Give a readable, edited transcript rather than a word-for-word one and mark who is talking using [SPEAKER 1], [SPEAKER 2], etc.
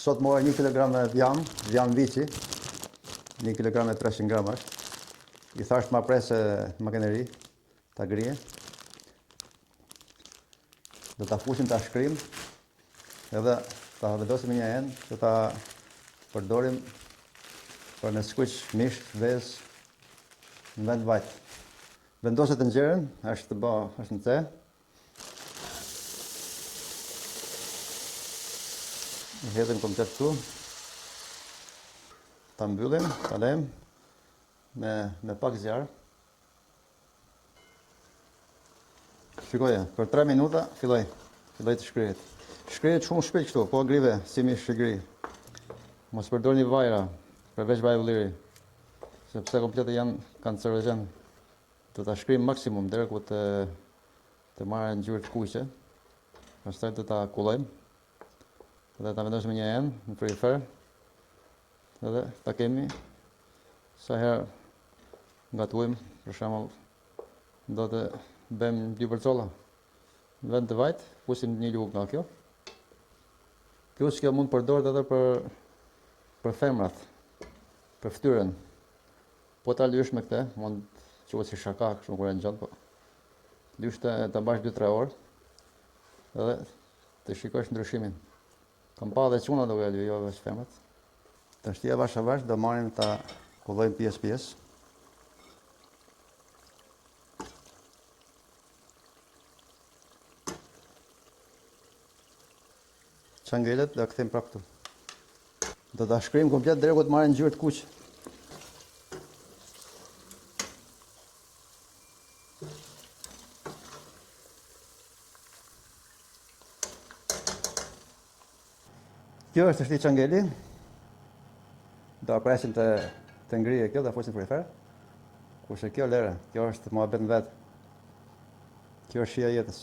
[SPEAKER 1] Sot mora 1 kg dhjam, dhjam viçi, 1 kg e 300 gram është. I thash të ma presë në makineri, ta grije. Do ta fusim ta shkrim, edhe ta vendosim në një enë, do ta përdorim për me skuq mish, vezë, në vend vajt. Vendoset tenxheren, është bë, është nxe. E hedhim komplet këtu. Ta mbyllim, ta lejmë me, me pak zjarr. Shikoje, për 3 minuta filloi, filloi të shkrihet. Shkrihet shumë shpejt kështu, po grive si mish i gri. Mos përdorni vajra, përveç vaj ulliri, sepse komplet janë kancerogjen. Do ta shkrijmë maksimum deri ku të të marrë ngjyrë të kuqe. Pastaj do ta kullojmë dhe ta vendosim në një enë në frigorifer. Edhe ta kemi sa herë gatuajmë, për shembull, do të bëjmë dy bërxolla. Në vend të vajt, fusim një lugë nga kjo. Plus kjo mund përdoret edhe për për femrat, për fytyrën. Po ta lysh me këtë, mund të quhet si shaka, kështu kur e ngjon, po. Lysh të ta mbash 2-3 orë edhe të shikosh ndryshimin. Kam pa dhe çuna duke e ly, jo veç femrat. Tashti avash avash do marrim ta kullojmë pjesë pjesë. Ça ngelet, do kthejmë prapë këtu. Do ta shkrijmë komplet deri kur të marrë ngjyrë të kuqe. Kjo është tashti ça ngeli. Do ta presim të të ngrije kjo, do fusim në frigorifer. Kurse kjo lëre, kjo është muhabet në vetë. Kjo është shija e jetës.